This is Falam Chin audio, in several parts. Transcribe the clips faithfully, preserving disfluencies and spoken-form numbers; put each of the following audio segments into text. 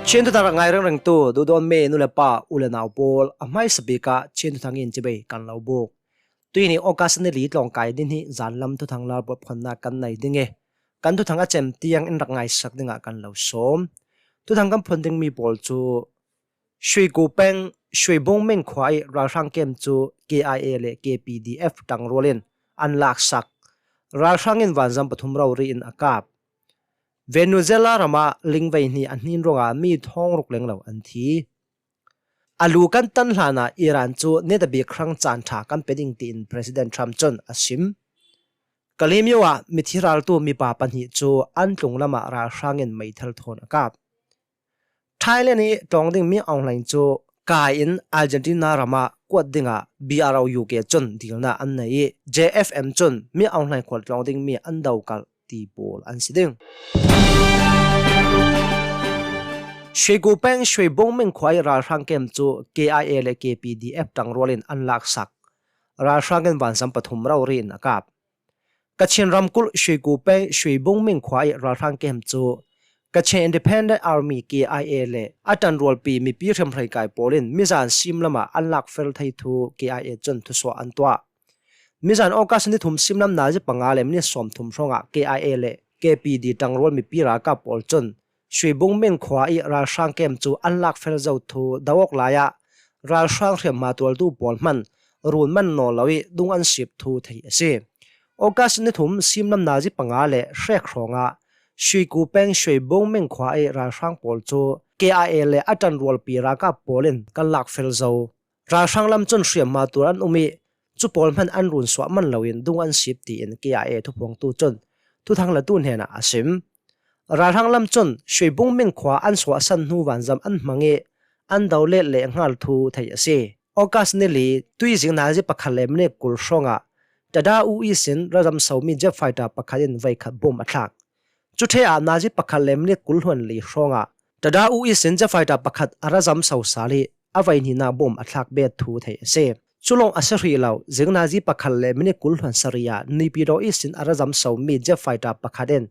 Chin thuthang rak ngai ringringtu duhdawtmi nu le pa, u le nau pawl, a hmaisa bik ah Chin thuthang in cibai kan lo buk. Tuihni August ni li tlawngkai ni hnih zanlam thuthang lalpuat phuanna kan nei ding i, kan thuthang a cem tiang in rak ngaisak dingah kan lo sawm. Thuthang kan phuan dingmi pawl cu Shuikupeng Shuibung Meng khua i ralhrang kem cu K I A le K P D F ṭangrual in an laksak. Ralhrang in vanzam pathum rori in a kap. Venezuela ramah lingvei hnih a hnin ruangah mi thawng ruk lenglo an thi. A lu kan tan hlanah Iran cu netabik hrang caan ṭha kan pe ding tiin President Trump cun a sim. Kalimyo ah mithi raltu mipa pahnih cu an tlunglam ah ralhrang in meithal thawn a kap. Thailand i tlawng ding Min Aung Hlaing cu kai in Argentina ramah kuat dingah B R O U K cun dilna an nei i, J F M cun Min Aung Hlaing khual tlawng dingmi an dokalh ti pawl an si ding. Shuikupeng Shuibung Meng khua i ralhrang kem cu K I A le K P D F ṭangrual in an laksak. Ralhrang in vanzam pathum rori in a kap. Kachin ramkulh Shuikupeng Shuibung Meng khua i ralhrang kem cu Kachin Independent Army K I A le a ṭanrualpi mipi hriamhrei kai pawl in mizan simlam ah an lakfel thei thu K I A cun thusuah an tuah. Mizan August ni thum simlam nazi panga le minit sawmthum hrawngah K I A le K P D ṭangrual mipi ralkap pawl cun Shuibung Meng khua i ralhrang kem cu an lakfel zo thu do awk lai ah ralhrang hriamhma tualtu pawl hman run man nawl lo i dung an sip thu thei a si. August ni thum simlam nazi panga le hrek hrawngah Shuikupeng Shuibung Meng khua i ralhrang pawl cu K I A le a ṭanrualpi ralkap pawl in kan lakfel zo. Ralhrang lam cun hriamhma tual an um i, cu pawl hman an run suah man loin dung an sip, tiin K I A thuphuangtu cun thuthang latu hnenah a sim. Ralhrang lam cun Shuibung Meng khua an suahsan hnu vanzam an hmang i, an do let leh hngal thu thei a si. August ni li tuizing nazi pakhat le minit kul hrawngah Tada U i sin razam somi jet fighter pakhat in veikhat bom a thlak. Cuṭhe ah nazi pakhat le minit kul hluan li hrawngah Tada U i sin jet fighter pakhat a razam so sal i a vei hnihnak bom a thlak bet thu thei a si. Cu lawng a si hrih lo, zing nazi pakhat le minit kul hluan sarih ah Naypyidaw i sin a razam somi jet fighter pakhat in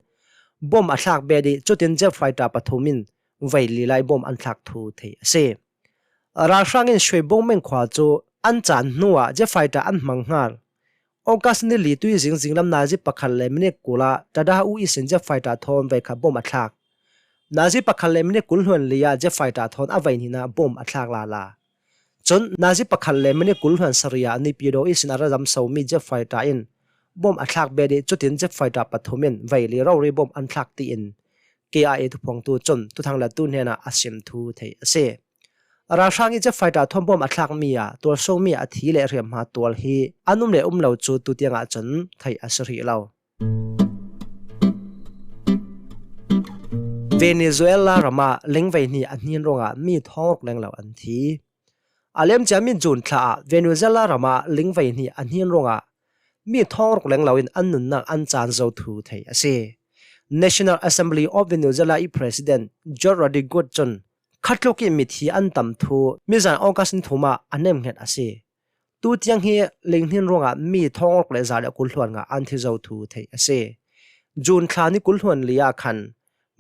bom a thlak bet i cutin jet fighter pathum in vei li lai bom an thlak thu thei a si. Ralhrang in Shuibung Meng khua cu an caan hnuah jet fighter an hmang hngal. August ni li tuizing zinglam nazi pakhat le minit kul ah Tada U i sin jet fighter thawn veikhat bom a thlak. Nazi pakhat le minit kul hluan li ah jet fighter thawn a vei hnihnak bom a thlak lala. Cun nazi pakhat le minit kul hluan sarih ah Naypyidaw i sin a razam somi jet fighter in bom a thlak bet i cutin jet fighter pathum in vei li rori bom an thlak, tiin K I A thuphuangtu cun thuthang latu hnenah a sim thu thei a si. Ralhrang i jet fighter thawn bom a thlakmi ah tualsungmi a thi le hriamhma tual hi an um le um lo cu tutiang ahcun thei a si hrih lo. Venezuela ramah lingvei hnih a hnin ruangah mi thawng ruk lenglo an thi. A liamcia mi June thla ah Venezuela ramah lingvei hnih a hnin ruangah mi thawng ruk lenglo in an nunnak an caan zo thu thei a si. National Assembly of Venezuela i President George Rodriguez cun khatluk i mithi an tam thu mizan August ni thum ah a nemhnget a si. Tutiang hi linghnin ruangah mi thawng ruk le za le kul hluan ngah an thi zo thu thei a si. June thla ni kul hluan li ah khan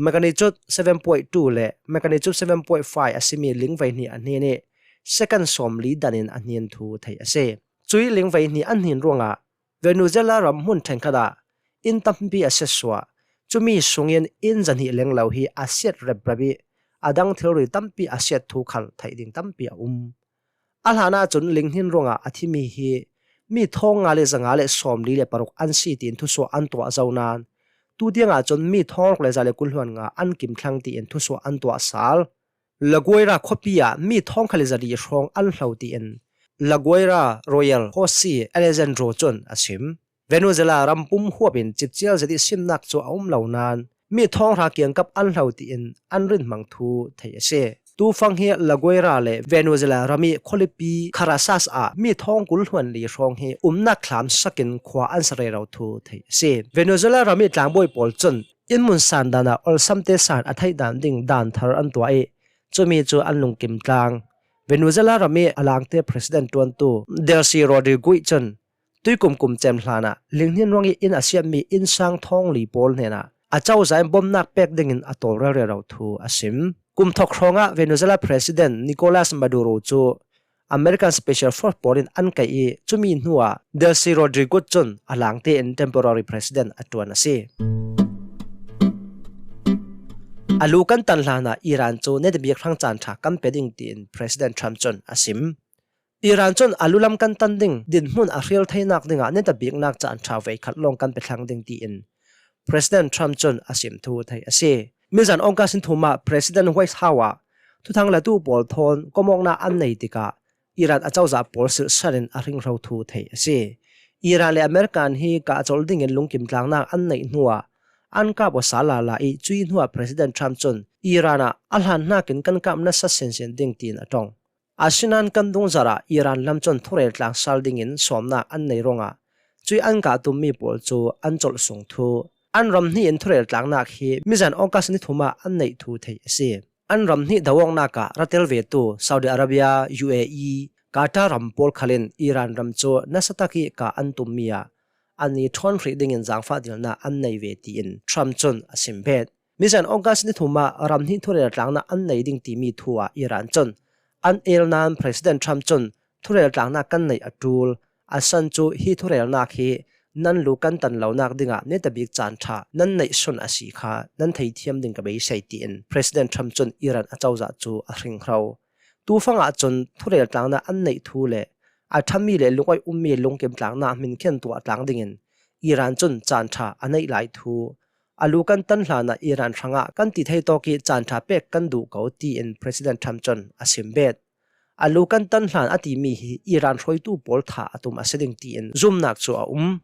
magnitude seven point two le magnitude seven point five a simi lingvei hnih a hnin i second sawm li dan in a hnin thu thei a si. Cui lingvei hnih an hnin ruangah Venezuela ram hmun ṭhenkhat ah inn tampi a siatsuah. Cumi sungin inn zahnih lenglo hi a siat reprep i a dang thilri tampi a siat thu khal theih ding tampi a um. A hlan ahcun linghnin ruangah a thimi hi mi thawng nga le za nga le sawm li le paruk an si, tiin thusuah an tuah zo nain tutiang ahcun mi thawng ruk le za le kul hluan nga an kim thlang, tiin thusuah an tuah sal. La Guaira khuapi ah mi thawng khat le za li hrawng an hlo, tiin La Guaira Royal Jose Alejandro cun a sim. Venezuela ram pum huap in cipcial zet i simnak cu a um lo nain mi thawng hra kiangkap an hlo, tiin an rinhmang thu thei a si. Tufang hi La Guaira le Venezuela ram i khualipi Caracas ah mi thawng kul hluan li hrawng hi umnak thlam sakin khua an sa rero thu thei a si. Venezuela ram i tlangbawi pawl cun inn mun san dan ah olsamte san a theih dan ding dan thar an tuah i cumi cu an lungkim tlang. Venezuela ram i a langte President ṭuantu Delcy Rodriguez cun tuikumkum cem hlan ah linghnin ruang i inn a siatmi innsang thawng li pawl hnenah a cozah in bomnak pek dingin a tawl relrel lo thu a sim. Kum thawk hrawngah Venezuela President Nicolas Maduro cu American Special Force pawl in an kaih ih, cumi hnuah Delcy Rodriguez cun a lang tein temporary president a ṭuan a si. A lu kan tan hlanah Iran cu netabik hrang caan ṭha kan pe ding, tiin President Trump cun a sim. Iran cun a lu lam kan tan ding dinhmun a hrial theinak dingah netabiknak caan ṭha veikhat lawng kan pe thlang ding, tiin President Trump cun a sim thu theih a si. Mizan August ni thum ah President White House ah thuthang latu pawl thawn komawknak an nei tikah Iran a cozah pawl silhsan in a hringhro thu theih a si. Iran le American hi kah colh dingin lungkim tlangnak an neih hnuah an kap aw sal lala ih, cui hnuah President Trump cun Iran ah a hlan hnakin kan kap nasa sinsin ding, tiin a ṭong. Asinain kan dungzarh ah Iran lam cun thurel tlang sal dingin sawmnak an nei ruangah cui an kah tummi pawl cu an colh sung thu, an ram hnih in thurel tlangnak hi mizan August ni thum ah an neih thu theih a si. An ram hnih do awknak ah ra tel vetu Saudi Arabia, U A E, Qatar ram pawl khal in Iran ram cu nasatak ih kah an tummi ah an i ṭhawn hrih dingin zaangfah dilnak an nei ve, tiin Trump cun a sim bet. Mizan August ni thum ah ram hnih thurel tlangnak an nei ding timi thu ah Iran cun an el nain President Trump cun thurel tlangnak kan neih a ṭul, a san cu hi thurelnak hi nan lu kan tan lonak dingah netabik caan ṭha nan neih sun a si kha nan theithiam ding ka beisei, tiin President Trump cun Iran a cozah cu a hringhro. Tufang ahcun thurel tlangnak an neih thu le a ṭhami le lungawi ummi lungkim tlangnak hminkhian tuah tlang dingin Iran cun caan ṭha a neih lai thu, a lu kan tan hlanah Iran hrangah kan ti thei tawk ih caan ṭha pek kan duh ko, tiin President Trump cun a sim bet. A lu kan tan hlan a timi hi Iran hruaitu pawl tha a tum a si ding, tiin zumnak cu a um.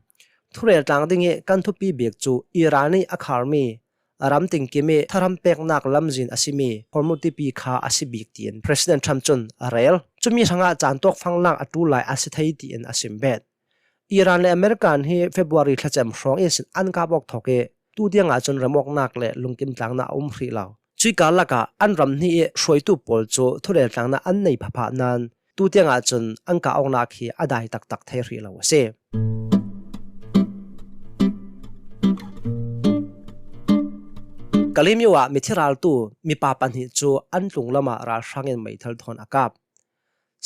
Thurel tlang ding ih kan thupi bik cu Iran ih a kharmi, a ram tingkim ih tharam peknak lamzin a simi Hormuz tipi kha a si bik, tiin President Trump cun a rel. Cumi hrangah caan tuak fanglang a ṭul lai a si thei, tiin a sim bet. Iran le American hi February thlacem hrawng ihsin an kap awk thawk ih, tutiang ahcun remawknak le lungkim tlangnak a um hrih lo. Cui karlak ah an ram hnih ih hruaitu pawl cu thurel tlangnak an nei phapha nain, tutiang ahcun an kah awknak hi a dai taktak thei hrih lo a si. Kalemyo ah mithi raltu mipa pahnih cu an tlunglam ah ralhrang in meithal thawn a kap.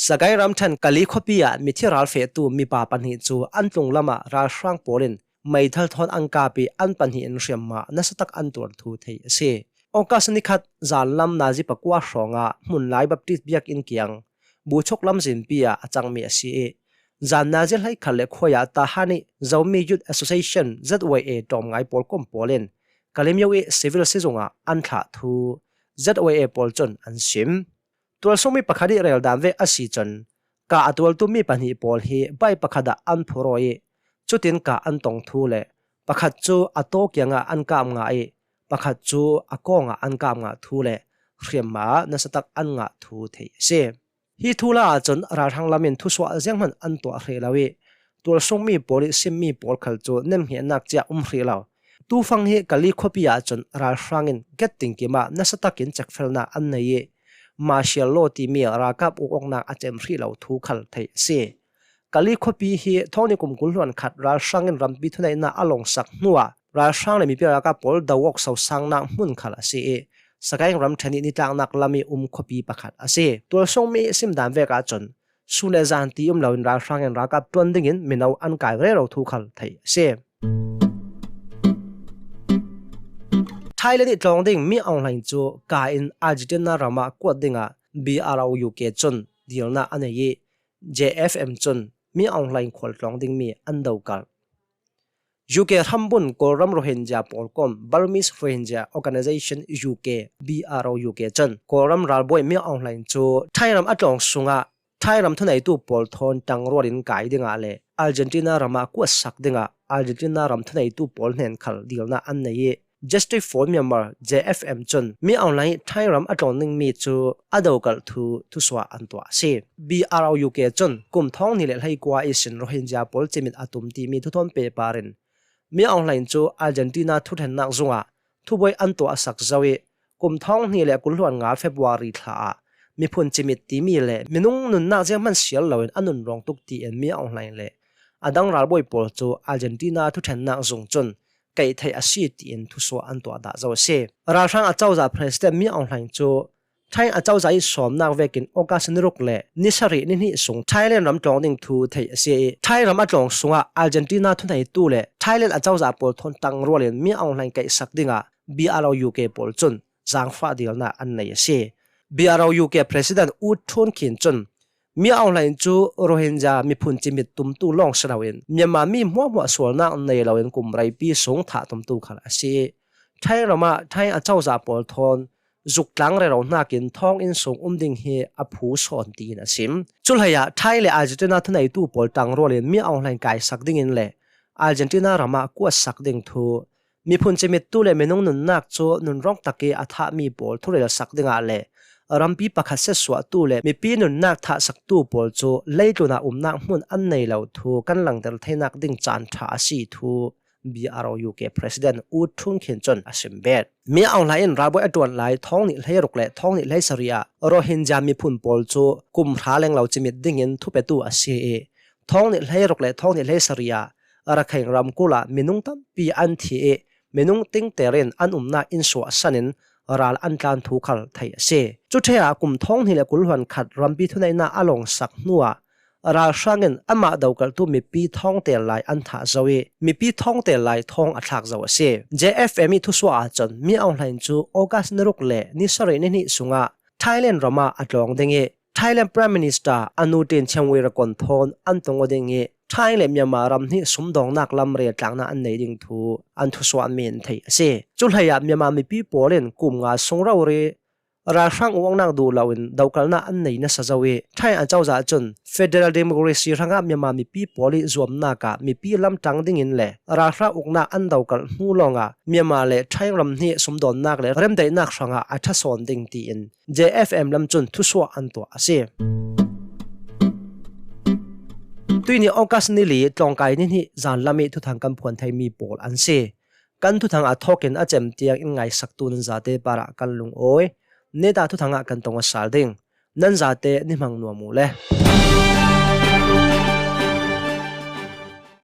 Sagaing ramṭhen Kali khuapi ah mithi ral fehtu mipa pahnih cu an tlunglam ah ralhrang pawl in meithal thawn an kap ih an pahnih in hriamhma nasatak an tuar thu theih a si. August ni khat zanlam nazi pakua hrawngah hmunlai Baptist biakinn kiang Buchuk lamzinpi ah a cangmi a si ih, zan nazi hleikhat le khuai ah Tahan ih Zomi Youth Association, Z Y A, ṭawmngai pawlkom pawl in Kalemyo ih civil sizung ah an thlah thu Z Y A pawl cun an sim. Tualsungmi pakhat ih rel dan vek a si cun, kah a tualtumi pahnih pawl hi bike pakhat ah an phur aw ih, cutin kah an tong thu le pakhat cu a taw kiangah an kap ngah ih, pakhat cu a kawngah an kap ngah thu le hriamhma ah nasatak an ngah thu theih a si. Hi thu la ahcun ralhrang lam in thusuah zianghman an tuah hrih lo ih, tualsungmi pawl ih simmi pawl khal cu nemhngetnak cia um hrih lo. Tufang hi Kali khuapi ahcun ralhrang in gate tingkim ah nasatakin cekfelnak an nei ih, martial law timi ralkap ukawknak a cem hrih lo thu khal theih a si. Kali khuapi hi thawngni kum kul hluan khat ralhrang in rampi thuneihnak a lawngsak hnuah ralhrang le mipi ralkap pawl do awk sosangnak hmun khal a si ih, Sagaing ramṭhen ih nitlaknak lam ih um khuapi pakhat a si. Tualsungmi ih simdan vek ahcun sun le zan ti um loin ralhrang in ralkap ṭuan dingin mino an kai rero thu khal theih a si. Thailand ih tlawng ding Min Aung Hlaing cu kah in Argentina ram ah kuat dingah B R O U K cun dilnak a nei ih, J F M cun Min Aung Hlaing khual tlawng dingmi an dokalh. U K hrambun Kawlram Rohingya pawlkom, Burmese Rohingya Organization U K, B R O U K cun Kawlram ralbawi Min Aung Hlaing cu Thai ram a tlawng sungah Thai ram thuneitu pawl thawn ṭangrual in kai dingah le Argentina ram ah kuatsak dingah Argentina ram thuneitu pawl hnen khal dilnak an nei ih, Justice for Myanmar, J F M cun Min Aung Hlaing ih Thai ram a tlawng dingmi cu a dokalh thu thusuah an tuah a si. B R O U K cun kum thawng hnih le hleikua ihsin Rohingya pawl cimit a tum timi thuthawn pehpar in Min Aung Hlaing cu Argentina thuṭhennak zungah thubuai an tuahsak zo ih, kum thawng hnih le kul hluan nga February thla ah miphun cimit timi le minung nunnak zianghman sial loin a nunrawng tuk, tiin Min Aung Hlaing le a dang ralbawi pawl cu Argentina thuṭhennak zung cun kaih theih a si tiin thusuah an tuah dah zo a si. Ralhrang acozah President Min Aung Hlaing cu Thai acozah ih sawmnak vekin August ni ruk le ni sarih ni hnih sung Thailand ram tlawng ding thu theih a si ih, Thai ram a tlawng sungah Argentina thuneitu le Thailand acozah pawl thawn tangrual in Min Aung Hlaing kaihsak dingah B R O U K pawl cun zaangfah dilnak an nei a si. B R O U K President U Thun Khin cun Min Aung Hlaing cu Rohingya miphun cimit tumtu lawng si loin Myanmar mi hmuahhmuah sualnak nei loin kum reipi sung thah tumtu khal a si ih, Thai ram ah Thai acozah pawl thawn zuktlang rero hnakin thawnginn sung um ding hi a phu sawn tiin a sim. Cuhleiah Thai le Argentina thuneitu pawl tangrual in Min Aung Hlaing kaisak dingin le Argentina ram ah kuatsak ding thu, miphun cimittu le minung nunnak cu nunrawng tak ih a thahmi pawl thurel sak dingah le rampi pakhat setsuahtu le mipi nunnak thahsaktu pawl cu leitlun ah umnak hmun an nei lo thu kan langter theinak ding caan ṭha a si thu B R O U K President U Thun Khin cun a sim bet. Min Aung Hlaing in ralbawi a ṭuan lai thawng nih hleiruk le thawng nih hleisarih ah Rohingya miphun pawl cu kum hra lenglo cimit dingin thupetu a si ih, thawng nih hleiruk le thawng nih hleisarih ah Rakhine ramkulh ah minung tampi an thi ih, minung tingter in an umnak inn suahsan in ral an tlan thu khal theih a si. Cuṭheh ah kum thawng hnih le kul hluan khat rampi thuneihnak a lawngsak hnuah ralhrang in amah dokalhtu mipi thawngtel lai an thah zo ih, mipi thawngtel lai thawng a thlak zo a si. J F M ih thusuah ahcun Min Aung Hlaing cu August ni ruk le ni sarih ni hnih sungah Thailand ram ah a tlawng ding ih, Thailand Prime Minister Anutin Chanvirakul thawn an tong aw ding ih, Thai le Myanmar ram hnih sumdawngnak lam rel tlaknak an nei ding thu an thusuahmi in theih a si. Cuhleiah Myanmar mipi pawl in kum nga sung rori ralhrang uknak duh loin dokalhnak an nei nasa zo ih, Thai acozah cun Federal Democracy hrangah Myanmar mipi pawl ih zuamnak ah mipi lamtang dingin le ralhrang uknak an dokalh hnu lawngah Myanmar le Thai ram hnih sumdawnnak le remdaihnak hrangah a ṭha sawn ding tiin J F M lam cun thusuah an tuah a si. Tuihni August ni li tlawngkai ni hnih zanlam ih thuthang kan phuan theimi pawl an si. Kan thuthang a thawkin a cem tiang in ngaisaktu nan zate parah kan lungawi. Neta thuthang ah kan tong aw sal ding. Nan zate ni hmang nuam uh le.